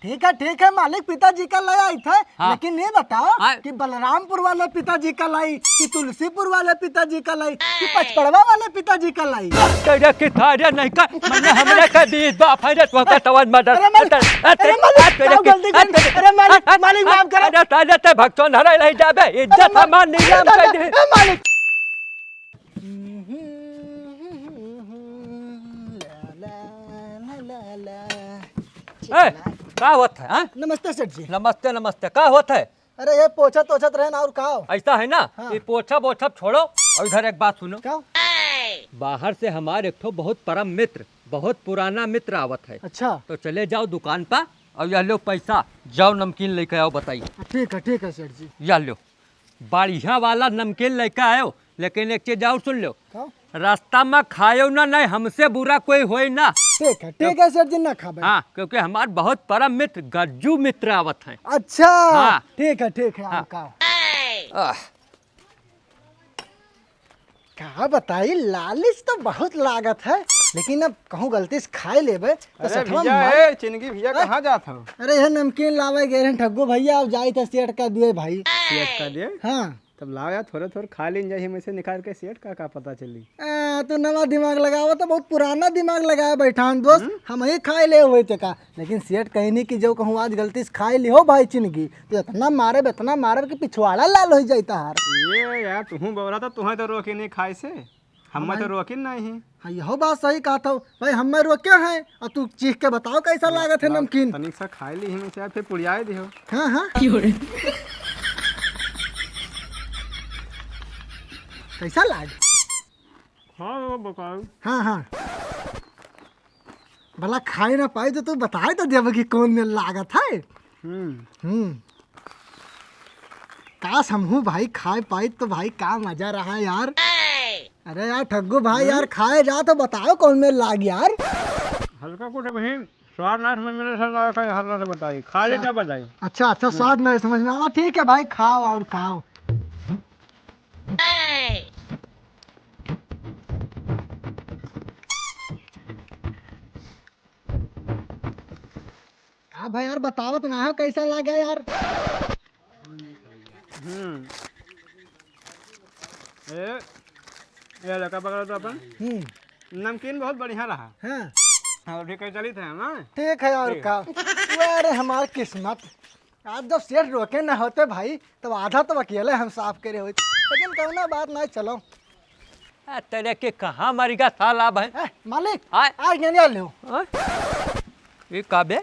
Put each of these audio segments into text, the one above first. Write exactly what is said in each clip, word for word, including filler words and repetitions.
ठीक है, ठीक है मालिक, पिताजी का ले आई थे, हाँ। लेकिन ये बताओ हाँ। कि बलरामपुर वाले पिताजी का लाई, कि तुलसीपुर वाले पिताजी का लाई, कि पचपड़वा वाले पिताजी का लाई? तेरे की थारे नहीं का, मने हमरे के बीच बाप है रे, तो का तवन मदर। अरे मालिक, अरे मालिक, का गलती कर, अरे मालिक, मालिक माफ करो। अरे साले ते भक्तों धरे ले जाबे, इज्जत हमार नीलाम कर दे। ए मालिक। ए, का होत है, हाँ? नमस्ते सेठ जी। नमस्ते, नमस्ते। का होत है? अरे ये पोछत ओछत रहे ना, और का हो? ऐसा है ना, हाँ। ये पोछा बोछा छोड़ो और इधर एक बात सुनो। का? बाहर से हमार एक ठो बहुत परम मित्र, बहुत पुराना मित्र आवत है। अच्छा। तो चले जाओ दुकान पर और यह लो पैसा, जाओ नमकीन लेके आओ, बताई। ठीक है, ठीक है सेठ जी। यह लो, बढ़िया वाला नमकीन लेके आयो, लेकिन एक चीज और सुन लो। का? रास्ता में खायो ना, नहीं हमसे बुरा कोई होई ना। ठीक है, ठीक है सेठ जी, ना खाबे। हाँ, क्योंकि हमार बहुत परम मित्र गज्जू मित्र आवत है। अच्छा, हाँ। ठीक है, ठीक है, हाँ। आओ, खाओ। आह। का बताई, लालिच तो बहुत लागत है, लेकिन अब कहूँ गलती से खाए लेबे तो अरे सेठवा भैया, मार- ए, चिनगी भैया, हैं? कहाँ जात हो? अरे, ये नमकीन लावे गए हैं ठग्गू भैया, अब जाई थे सेठ का दिए भाई। सेठ का दिए? हाँ। तब लाओ यार, थोड़े थोड़े खा लेन जाई, हम ऐसे निकाल के सेठ का, का पता चली। आ, तू नवा दिमाग लगावा तो बहुत पुराना दिमाग लगाया बैठा हन दोस्त। हम्म? हम ही खाए ले हुए थे का, लेकिन सेठ कहीं नहीं कि जो कहूँ आज गलती से खाए ली हो भाई चिनगी, तो इतना मारब, इतना मारब कि पिछवाड़ा लाल हो जाई तहार। ये यार, तुहूँ बौरा तो तुहें तो रोकी नहीं खाए से, हमें तो हमारे रोकी नहीं। हाँ, यहो बात सही कहा था भाई, हमें रोके हैं और तू चीख के बताओ कैसा लागत है ना, नमकीन। तनिक सा खाए ली ही में से, फिर पुड़ियाए दिहो। हाँ, हाँ। कैसा लाग? हाँ, वो बताओ। हाँ, हाँ। भला खाए ना पाई तो तू बताए तो देबे कि कौन में लागत है। हम्म। हम्म। काश हमहू भाई खाए पाई तो भाई का मजा रहा यार। अरे यार ठग्गू भाई, हम्म? यार खाए जा तो बताओ कौन में लाग यार। हल्का कुछ बहिन स्वाद ना समझ में, सर का हल्का से बताई, खा ले क्या बताई। अच्छा, अच्छा, स्वाद ना समझ में आवा। ठीक है भाई, खाओ और खाओ। का भाई यार, बतावत ना हो कैसा लगा यार। हम्म। ए, ये लका पकड़ा तो अपन। हम्म। नमकीन बहुत बढ़िया रहा। हाँ। और भी कहीं चली थे हम, हाँ? ठीक है, और ठीक। का? अरे हमार किस्मत। आज जब सेठ रोके ना होते भाई, तब आधा तो अकेले हम साफ करे होते। लेकिन कौनो बात नहीं, चलो। आ, तेरे के कहाँ मर गया साला भाई? ए, मालिक, आय। आ गया, ले लो। हाँ? ये का बे?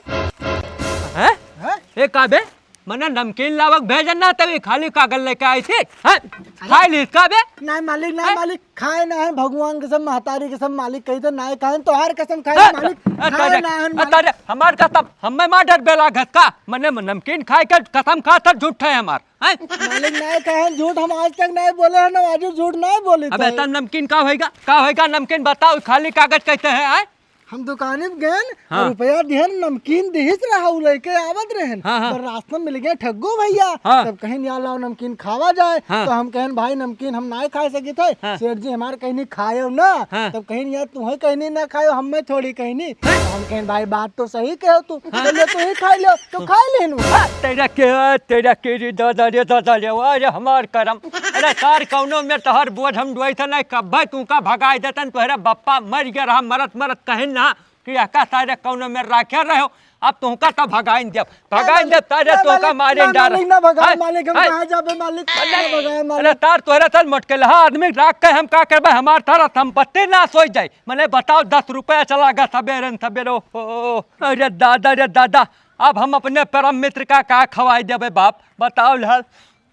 हैं? हैं? ये का बे? मने नमकीन लावक भेजन ना, तभी खाली कागज लेके आई थी। हैं? अरे। खाई ली इसका बे? नहीं मालिक, नहीं हैं? मालिक, खाए ना है, भगवान कसम, महतारी कसम, मालिक कही तो नहीं खाए, तोहार कसम खाए हैं? मालिक, अ, खाए तेरे, ना है अ, मालिक। तेरे, हमार कसम, हमें मार डर बेला घस का? मने नमकीन खाए के कसम खा था, झूठ है हमार। हैं? मालिक नहीं कहे झूठ, हम आज तक नहीं बोले हैं ना, आज झूठ नहीं बोली अबे थे। तब नमकीन का होएगा? का होएगा नमकीन बताओ, खाली कागज कहते हैं, हैं? हम दुकानी पे गए न, हाँ। रुपया दिहन, नमकीन दिहिस रहा, उ लेके आवत रहन। हाँ, हाँ। पर रास्ता में मिल गए ठग्गू भैया, हाँ। तब कहिन यार लाओ नमकीन खावा जाए, हाँ। तो हम कहन भाई नमकीन हम नाय खा सकित है, हाँ। सेठ जी हमार कहिन खायो ना, हाँ। तब कहिन यार तुम्हें कहिन ना खायो, हमें थोड़ी कहिन। हाँ। तो हम कहन भाई बात तो सही कहो तू, हाँ। चलो तू ही खा लो। तो खाए लेनु। आ, तेरा के, आ, तेरा के रे दादा रे, दादा रे, वाह रे हमार करम। अरे सार कौनो में तोहर बोझ हम डोई थे नहीं, कब्बे तू का भगाई देतन, तोहरे बप्पा मर गया रहा, मरत मरत कहिन ना कि एका सारे कौनो में राखे रहो, अब तुहका तो भगाइन देब, भगाइन देब, तारे ना तोहका मालिक, मारे ना डार। मालिक, ना भगाए, हैं? मालिक, हम हैं? कहाँ जाबे, मालिक? अरे, ना भगाए, मालिक। अरे, तार तोहरे साथ मटकेलहा आदमी राख के हम का करबे, हमार सारा संपत्ति नाश हो जाए। मने बताओ, दस रुपया चला गया सबेरे न सबेरे, ओ, ओ, ओ, अरे दादा, रे दादा, अब हम अपने परम मित्र का का खवाई देबे बाप, बताओ लहर।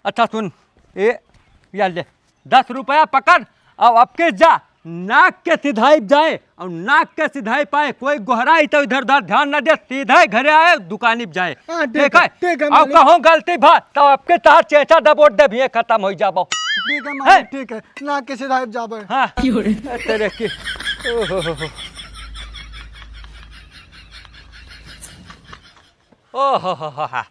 अच्छा सुन, ए, या ले, दस रुपया पकड़, और अब के जा, नाक के सिधाई जाए, और नाक के सिधाई पाए, कोई गोहराई तो इधर उधर ध्यान न दे, सीधे घरे आए, दुकानी पे जाए। हाँ, ठीक ठीक है, है? ठीक है, और मालिक। कहूँ गलती भा, तो अब के तहार चेचा दबोट दे भी खत्म हो जाबो। ठीक है, मालिक, हैं? ठीक है, नाक के सिधाई जाबे। हाँ। तेरे की, ओहो हो हो। ओहो हो हो हो।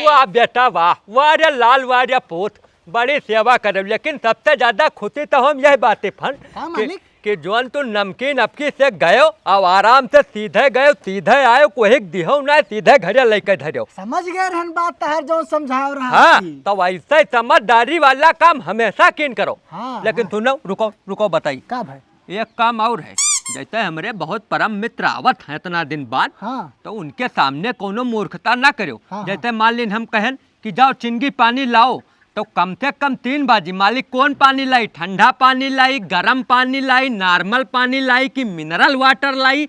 वाह बेटा वाह, वाह रे लाल, वाह रे पूत, बड़ी सेवा करब, लेकिन सबसे ज्यादा खुशी तो हम यही बात है फन हाँ, कि, मालिक। कि जौन तू नमकीन अबकी से गयो, अब आराम से सीधे गयो, सीधे आयो, कोई के दिहो ना, सीधे घरे लइके धर्यो। समझ गए रहन बात तहर जौन समझाव रहा हाँ, थी। तो ऐसे समझदारी वाला काम हमेशा किन करो। हाँ, लेकिन हाँ। सुनो, रुको, रुको, बताई। का भाई? एक काम और है, जैसे हमरे बहुत परम मित्र आवत हैं इतना दिन बाद, हाँ। तो उनके सामने कोनो मूर्खता ना करो। हाँ, हाँ। जैसे मान लीन हम कहन कि जाओ चिंगी पानी लाओ, तो कम से कम तीन बाजी, मालिक कौन पानी लाई, ठंडा पानी लाई, गरम पानी लाई, normal पानी लाई कि mineral water लाई,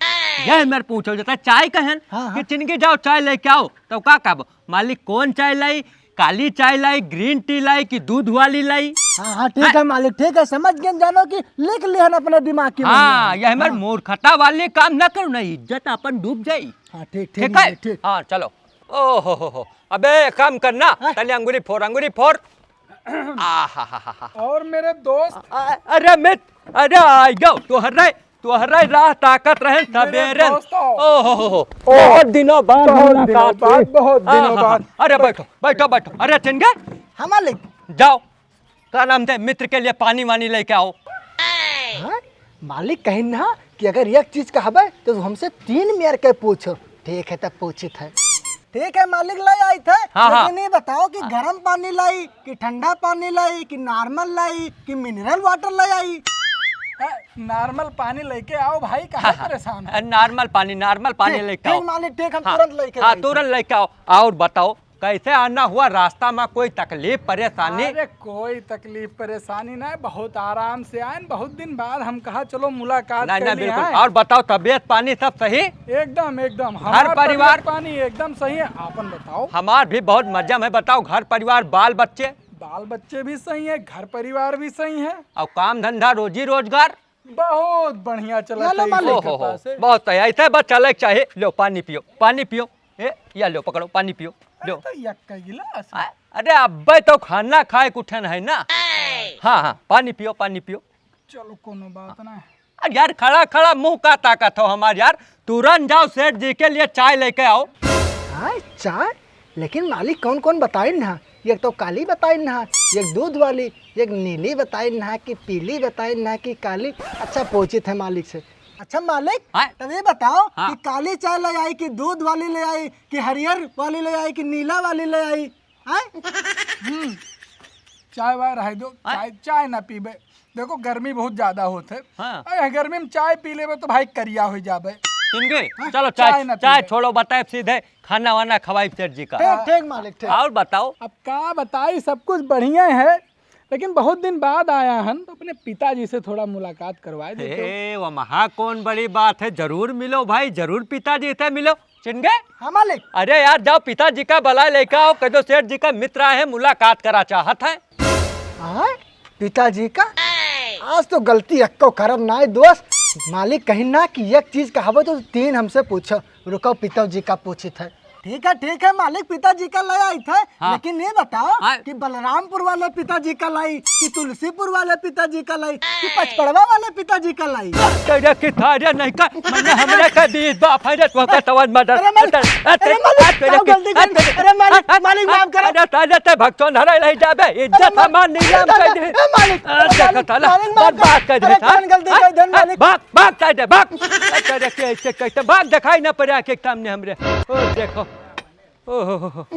यह मेरे पूछो। जैसे चाय कहन हाँ, हाँ। कि चिंगी जाओ चाय लेके आओ, तो का कहबो, मालिक कौन चाय लाई, काली चाय लाई, green tea लाई कि दूध वाली लाई? हाँ, हाँ, ठीक हाँ। है मालिक, ठीक है, समझ गए, जानो कि लिख लिहन अपने दिमाग की हाँ, मंजिल। यह हमार हाँ। मूर्खता वाले काम ना करो ना, इज्जत अपन डूब जाई। हाँ, ठीक, ठीक ठीक है? मालिक, ठीक। हाँ, चलो। ओ हो हो हो। अबे, एक काम करना, हाँ? तनी अंगूरी फोर, अंगूरी फोर। आ हा हा हा हा। और मेरे दोस्त? अ-, अरे मित, अरे आइयो, तोहरे, तोहरे राह ताकत रहन मेरे सबेरन। दोस्तों। ओ हो हो हो। बहुत दिनों बाद बहुत दिनों मुलाकात बाद, हुई। बहुत दिनों आहा, बाद। अरे बैठो, बैठो, बैठो। अरे चिंगे। हाँ मालिक। जाओ, का नाम थे, मित्र के लिए पानी वानी लेके आओ। हाँ? मालिक कहिन ना कि अगर एक चीज कहबे तो हमसे तीन मेर के पूछो। ठीक है, तब पूछित है। ठीक है मालिक, ले आई थे। हाँ, हाँ। लेकिन ये बताओ कि गरम पानी लाई कि ठंडा पानी लाई कि normal लाई कि mineral water ले आई? ए, normal पानी लेके आओ भाई, काहे हाँ, हाँ। परेशान हो? ए, normal पानी, normal पानी ठीक, लेके आओ। ठीक मालिक, ठीक, हम हाँ, तुरंत लेके हाँ, आई थे। तुरंत लेके आओ। और बताओ, कैसे आना हुआ? रास्ता में कोई तकलीफ परेशानी? अरे कोई तकलीफ परेशानी ना है, बहुत आराम से आए, बहुत दिन बाद हम कहा चलो मुलाकात नहीं, कर नहीं, ली बिल्कुल। आए। और बताओ तबीयत पानी सब सही? एकदम, एकदम। घर हमार परिवार? तबीयत पानी एकदम सही है, आपन बताओ। हमार भी बहुत मजा में, बताओ घर परिवार बाल बच्चे? बाल बच्चे भी सही है, घर परिवार भी सही है। और काम धंधा रोजी रोजगार? बहुत बढ़िया चलत है ईश्वर की कृपा से। बहुत सही, ऐसे बस चले के चाही। लो पानी पियो, पानी पियो। ए, या लो पकड़ो, पानी पियो। लो। अरे तो यक्का गिलास। आ, अरे अब्बे तो खाना खाए के उठन है ना। हाँ, हाँ, पानी पियो, पानी पियो। चलो कोनो बात ना है। अरे यार, खड़ा खड़ा मुँह का ताकत हो हमार यार, तुरंत जाओ सेठ जी के लिए चाय लेके आओ। हाँ, चाय? लेकिन मालिक कौन कौन बताइन ना? एक तो काली बताइन ना, एक दूध वाली, एक नीली बताइन ना कि पीली बताइन ना कि काली। अच्छा, पूछित है मालिक से। अच्छा मालिक, हाँ? तब ये बताओ हाँ। कि काली चाय ले आई कि दूध वाली ले आई कि हरियर वाली ले आई कि नीला वाली ले आई? हैं? हम्म, चाय वाय रहे दो, हाँ? चाय, चाय ना पीबे। देखो गर्मी बहुत ज्यादा होत है। हाँ। अरे गर्मी में चाय पी लेबे तो भाई करिया हो जाबे। सुन गए? हाँ? चलो चाय, चाय ना चाय पीबे। छोड़ो, बताए सीधे खाना वाना खवाई सेठ जी का। ठीक, ठीक मालिक, ठीक। और बताओ। अब का बताई, सब कुछ बढ़िया है, लेकिन बहुत दिन बाद आया हन, तो अपने पिताजी से थोड़ा मुलाकात करवाए देते हो। हे, वो महा कौन बड़ी बात है, जरूर मिलो भाई, जरूर पिताजी से मिलो। चिन गए? हाँ मालिक। अरे यार, जाओ पिताजी का बुलाए लेके आओ, कह दो सेठ जी का मित्र आए हैं, मुलाकात करा चाहत है। हाँ? पिताजी का? आज तो गलती एक्को करब नाय दोस्त। मालिक कहिन ना कि एक चीज कहबो तो तीन हमसे पूछो। रुको, पिताजी का पूछित है। ठीक है, ठीक है मालिक, पिताजी का ले आई थे, हाँ। लेकिन ये बताओ हाँ। कि बलरामपुर वाले पिताजी का लाई कि तुलसीपुर वाले पिताजी का लाई कि पचपड़वा वाले पिताजी का लाई? तेरे की थारे नहीं का, मैंने हमरे के बीच बाप है रे, तू का तवन मदद। अरे मालिक, अरे मालिक, का गलती कर, अरे मालिक, मालिक माफ करो। अरे ताले ते भक्तों धरे नहीं जाबे, इज्जत हमार नीलाम कर दे। ए मालिक, अरे देखो ताला, मालिक माफ करो। बर्बाद कर दे। अरे कौन गलती कर दे मालिक? भाग, भाग, कर दे, भाग। अरे के, के, के, के, भाग, दिखाई ना पड़े आँख के सामने हमरे। ओ, देखो। ओ, हो, हो, हो।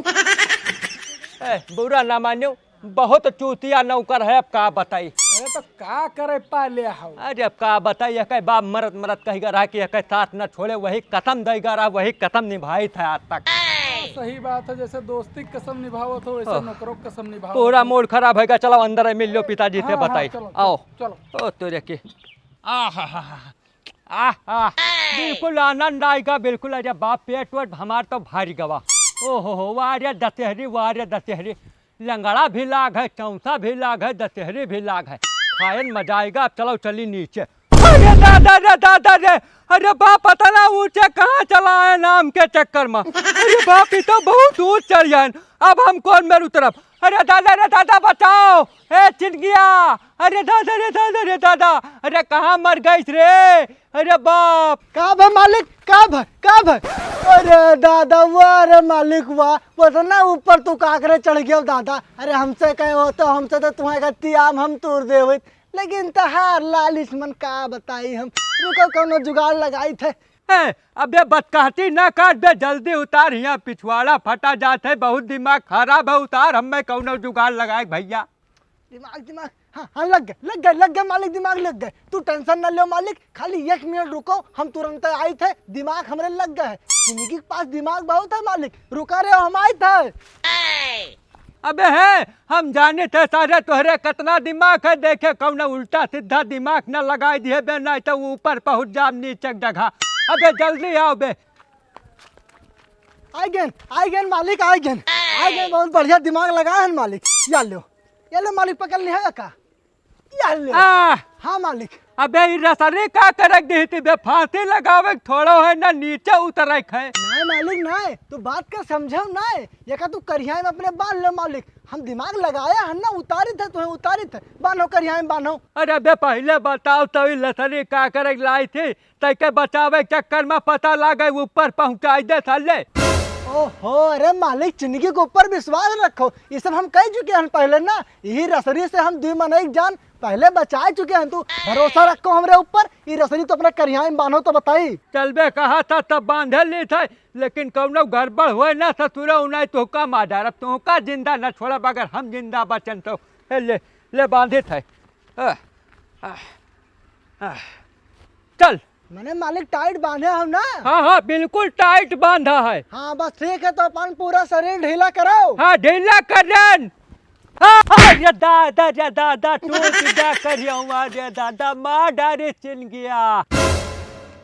ए, बुरा ना मानियो, बहुत चूतिया नौकर है, अब का बताई? अरे, तो का करे पाले हो? अरे, अब का बताई, एकै बाप मरत, मरत कहिगा रहा कि एकै साथ न छोड़े, वही कसम देगा रहा, वही कसम निभाई था आज तक। हाँ, सही बात है, जैसे दोस्ती की कसम निभावत हो, वैसे ओह। नौकरों की कसम निभावत पूरा हो। मूड खराब होइगा, चलो अंदर मिल लो पिताजी से हाँ, हाँ, बताई। चलो, आओ। चलो। ओ, तोरे के। आहा, हा, हा। आह, आह, बिल्कुल आनंद आइगा, बिल्कुल। अरे बाप, पेट वेट हमार तो भर गवा। ओ हो हो, वाह रे दशहरी, वाह रे दशहरी। लंगड़ा भी लाग है, चौंसा भी लाग है, दशहरी भी लाग है। खायन मजा आइगा। अब चलो, चली नीचे। अरे दादा रे, दादा रे, अरे बाप, पता ना ऊंचे कहाँ चला है नाम के चक्कर में। अरे बाप, ये तो बहुत ऊंच चढ़ जाए। अब हम कौन मेर उतरब? अरे दादा रे दादा, बचाओ, ए चिनगिया, अरे दादा रे दादा रे दादा, अरे कहाँ मर गइस रे, अरे बाप। का भा मालिक, का भा, का भा? अरे दादा, वाह रे मालिक वाह, उतना ऊपर तू का करे चढ़ गयो दादा। अरे हमसे कहे हो तो, हमसे तो तुम्हारे गत्ती आम हम तोड़ दे हुई। लेकिन तहार लालिच मन का बताई हम। रुको, कौनो जुगाड़ लगाइत है। ए, अबे बतकहती ना कर बे, जल्दी उतार, हियाँ पिछवाड़ा फटा जात है, बहुत दिमाग खराब है, उतार, हमें कौनो जुगाड़ लगाए भैया। दिमाग, दिमाग, हाँ, हाँ, लग गए, लग गए, लग गए मालिक, दिमाग लग गए। तू tension ना लो मालिक, खाली एक मिनट रुको, हम तुरंत आइत है, दिमाग हमरे लग गए है। इनकी पास दिमाग बहुत है मालिक, रुका रहे, हम आइत है। अबे है, हम जानित है सारे तोहरे कितना दिमाग है, देखे कौनो उल्टा सीधा दिमाग न लगाई दिए बे, नहीं तो ऊपर पहुँच जाब नीचे के जगह। अबे जल्दी आओ बे। आइ गेन, आइ गेन मालिक, आइ गेन। आइ गेन, बहुत बढ़िया दिमाग लगाए हैं मालिक। या लो, या लो मालिक, पकड़ लिया का? या लो। आ! हाँ मालिक। अबे ई रसरी का करक दिही थी बे, फांसी लगावे के थोड़ो है ना, नीचे उतरे के है। नहीं मालिक नहीं, तू बात का समझो नहीं। ये का तू करिया में अपने बांध लो मालिक, हम दिमाग लगाया है ना, उतारित है तुम्हें, उतारित है, बांधो करिया में बांधो। अरे अबे पहले बताओ तो ई रसरी का करक लाई थी, तैके बचावे के चक्कर में पता लागे ऊपर पहुंचाई दे साले। ओहो, अरे मालिक, जिंदगी के ऊपर विश्वास रखो, ये सब हम कह चुके हैं पहले ना, यही रसरी से हम दुई मनई के जान पहले बचा चुके हैं। तू भरोसा रखो हमरे ऊपर, ये रसरी तो अपना करियाई में बांधो तो बताई। चलबे कहा था तब बांधे ली थे, लेकिन कौनो गड़बड़ होए ना ससुरा, उन्हें तोहका मार डारब, तोहका जिंदा न छोड़ब, अगर हम जिंदा बचन तो। ए, ले, ले बांधे थे। आ, आ, आ, चल। मने मालिक टाइट बांधे हो ना? हाँ, हाँ, बिल्कुल टाइट बांधा है। हाँ, बस ठीक है, तो अपन पूरा शरीर ढीला करो। हाँ, ढीला कर देन। हाँ, हाँ, रे दादा, रे दादा, टूट जा करियवा, रे दादा, मार डारे चिन गया।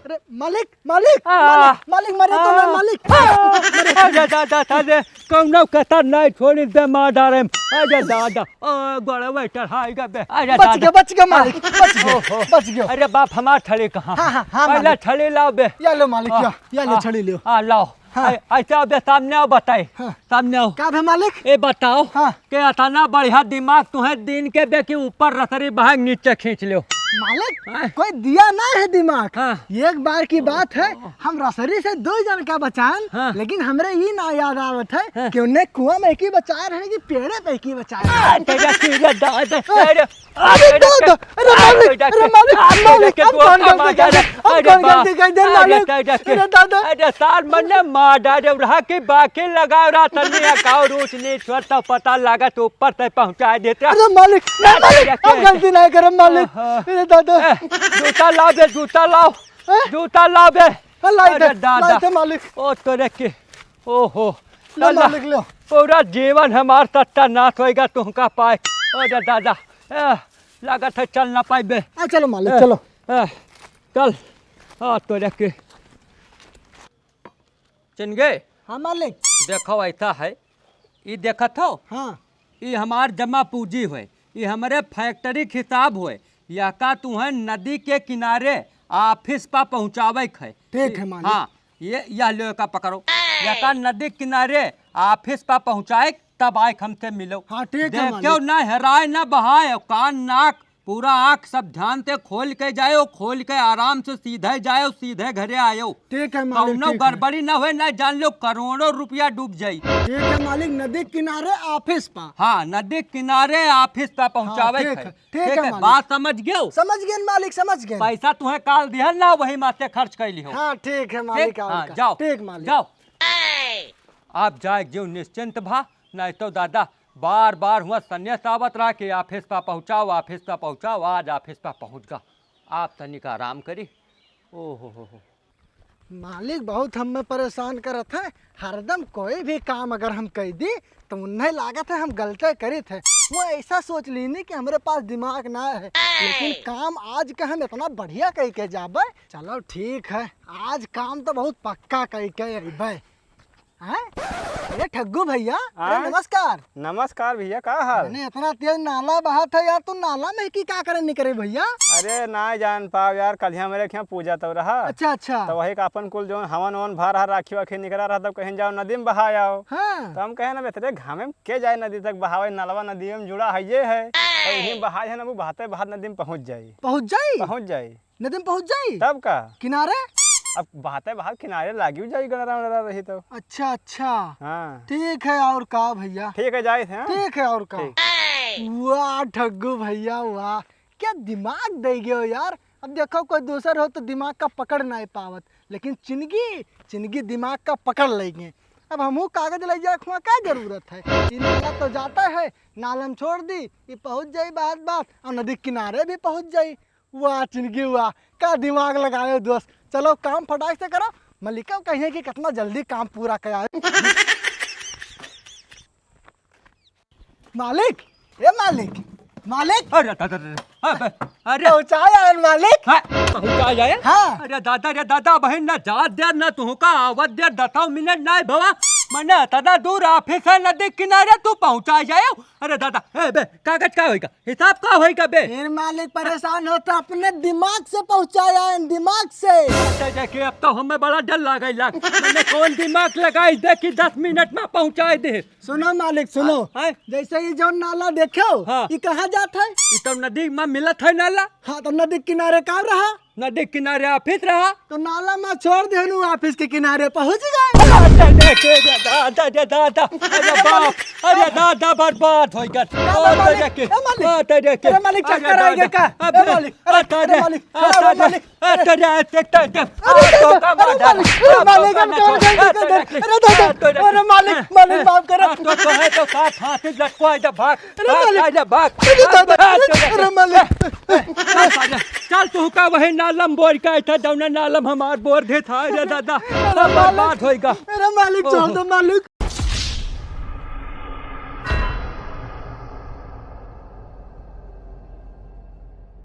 अरे मालिक, मालिक, आ, मालिक, मालिक, मारे तो ना, आ, मालिक। आ, अरे दादा, साले, कौनो कसर नहीं छोड़ी दे, मार डारे। अरे दादा, ओ, गोड़वा चढ़ाई गा बे। अरे बच दादा। गया, बच गया मालिक, बच गया, ओहो। बच गया। अरे बाप, हमार छड़ी कहाँ? हाँ, हाँ, हाँ, पहले मालिक। छड़ी लाओ बे। या लो मालिक, आ, या, या लो आ, छड़ी लियो। आ, लाओ। हाँ। ऐ-, ऐसे आओ बे, सामने आओ, बताए। हाँ। सामने आओ। का बे मालिक? ए बताओ हाँ। कि अतना बढ़िया दिमाग तुहे दिन के बे कि ऊपर रसरी बहाए नीचे खींच लियो। मालिक, हाँ। कोई दिया ना है दिमाग। हाँ। एक बार की बात है, हम रसरी से दो जन का बचान, हाँ। लेकिन हमरे ई ना याद आवत है हाँ। कि उन्हें कुआं में की बचा रहे कि पेड़े पे की बचा रहे। आ, तेरा, तेरा दादा, ए, अरे, अरे अरे, दादा, अरे अरे मालिक, बेटा, अरे मालिक, अरे मालिक, बेटा, हम तू कौन का गलती मार कर दे, डाले। हम अरे कौन बा-, गलती कर दे अरे मालिक? दादा के, अरे दादा। अरे सार मने मार डाले रहा कि बाकी लगा रहा तन्ने अकाउंट ऊंच नीच हुआ तब पता लगा तो ऊपर से पहुंचा देते। अरे मालिक, नहीं मालिक, अरे हम के? गलती नहीं करे मालिक। आहा। अरे दादा। ए, जूता लाओ बे, जूता लाओ। हैं? जूता लाओ बे। हाँ, लाई अरे दे, दादा। लाई दे मालिक। ओ तोरे के, ओहो। लो चल, मालिक, लो। पूरा जीवन हमार सत्यानाश होएगा तुमका पाए। अरे दादा। ए, लागत है चल ना पाइबे। आ, चलो मालिक, ए, चलो। ए, चल। हाँ, तो रख के। चिन गए? हाँ मालिक। देखो ऐसा है, ई देखत हो? हाँ। ई हमार जमा पूंजी होए, ई हमरे फैक्ट्री के हिसाब होए, यहका तुहें नदी के किनारे ऑफिस पा पहुँचावे के है। ठीक है मालिक। हाँ, ये, यह लो का पकड़ो, यहका नदी किनारे ऑफिस पा पहुँचाए, तब आए हमसे मिलो। हाँ, ठीक है देखो मालिक। ना हेराए ना बहाए, कान नाक पूरा आँख सब ध्यान से खोल के जायो, खोल के आराम से सीधे जायो, सीधे घरे आयो। ठीक है मालिक, कौनो ठीक है। गड़बड़ी ना होए, ना जान लो करोड़ों रुपया डूब जाई। ठीक है मालिक, नदी किनारे ऑफिस पा। हाँ, नदी किनारे ऑफिस पा पहुँचावे हाँ, ठीक के। है, ठीक ठीक है है, मालिक। बात समझ गयो? समझ गए मालिक, समझ गए। पैसा तुहे काल दिहन ना, वही माते खर्च कर लिहो। हाँ, ठीक है मालिक, ठीक? और हाँ, का? जाओ। ठीक मालिक। जाओ। आप जाए जो निश्चिंत भा, नहीं तो दादा बार बार हुआ संदेश आवत रहा कि ऑफिस पा पहुँचाओ, ऑफिस पा पहुँचाओ, आज ऑफिस पा पहुँच गा। आप तनिक आराम करी। ओहो हो हो। मालिक बहुत हमें परेशान करत है, हरदम कोई भी काम अगर हम कह दी तो उन्हें लागत है हम गलते करित है। वो ऐसा सोच लीनी कि हमरे पास दिमाग ना है, लेकिन काम आज का हम इतना बढ़िया कह के जाबे। चलो ठीक है, आज काम तो बहुत पक्का कह के अइबे। हैं? अरे ठग्गू भैया, अरे हाँ? नमस्कार। नमस्कार भैया, का हाल? अरे इतना तेज नाला बहत है यार, तू नाला में की का करे निकरे भैया? अरे ना जान पाओ यार, कल ही हमरे यहाँ पूजा तो रहा। अच्छा, अच्छा। तो वही का अपन कुल जौन हवन वन भा रहा, राखी वाखी निकरा रहा, तब कहीं जाओ नदी में बहा आओ। हाँ। तो हम कहे ना, इतने घामे में के जाए नदी तक बहावे, नलवा नदी में जुड़ा है ये है। तो यहीं बहाए है ना, वो बहाते बहात नदी में पहुँच जाई। पहुँच जाई? पहुँच जाई। नदी में पहुँच जाई? तब का? किनारे? अब बहाते बहात किनारे लागी जाई, गड़रा उड़रा रही तो। अच्छा, अच्छा। हाँ। ठीक है, और का भैया? ठीक है, जाए थे, हाँ? ठीक है, और का? ठीक। वाह ठग्गू भैया, वाह। क्या दिमाग दे गयो यार। अब देखो, कोई दूसर हो तो दिमाग का पकड़ नाहीं पावत, लेकिन चिनगी, चिनगी दिमाग का पकड़ लेगे। अब हमहू कागज ले जाए, हुआ का जरूरत है? ई नाला तो जाता है, नाला में छोड़ दी, ई पहुँच जाई बात बात, और नदी किनारे भी पहुँच जाई। वाह चिनगी वाह, का दिमाग लगायो दोस्त। चलो काम फटाक से करो, मलिका कहिए कि कितना जल्दी काम पूरा करायो। मालिक, ए मालिक, मालिक। अरे दादा रे, अबे, अरे। पहुँचाए आयन मालिक। हाँ, पहुँचाए आयन? हाँ। अरे दादा रे दादा, बहिन ना जात दे ना तुहका आवत दे, दसौ मिनट नाहीं भवा। मने इतना दूर ऑफिस है नदी किनारे, तू पहुँचाए आयो। अरे दादा, ए बे, कागज का होइगा? हिसाब का होइगा बे? फिर मालिक परेशान हो तो अपने दिमाग से पहुँचाए आयन, दिमाग से। अच्छा, देखिए, अब तो हमें बड़ा डर लागे लाग। मैंने कौन दिमाग लगाई दे कि दस मिनट में पहुँचाए दे? सुनो मालिक, सुनो। हाँ, हाँ। जैसे ये जौन नाला देखो, हाँ। ये कहाँ जात है? ये तो नदी में मिलत है नाला। हाँ, तो नदी किनारे का रहा? नदी किनारे ऑफिस रहा। तो नाला में छोड़ देनु, ऑफिस के किनारे पहुँच गए। अरे दादा रे दादा, अरे बाप, अरे दादा बर्बाद हो गया। अरे मालिक, अरे मालिक, अरे मालिक, चक्कर आ गया का? अरे मालिक, अरे, अरे मालिक, अरे मालिक, अरे, अरे, अरे, अरे, अरे, अरे, अरे, अरे, अरे, अरे, अरे मालिक, अरे मालिक, अरे दादा, अरे मालिक, मालिक माफ करो। तो, तो है तो का फांसी लटकवा दे, भाग, अरे भाग, मालिक, भाग, भाग, अरे दादा, भाग, अरे, अरे मालिक। चल, चल, तू का वही नालम बोर का था, जौना नालम हमार बोर दे था, अरे दादा, अरे सब मालिक, बर्बाद होइगा। अरे मालिक, छोड़ दो मालिक,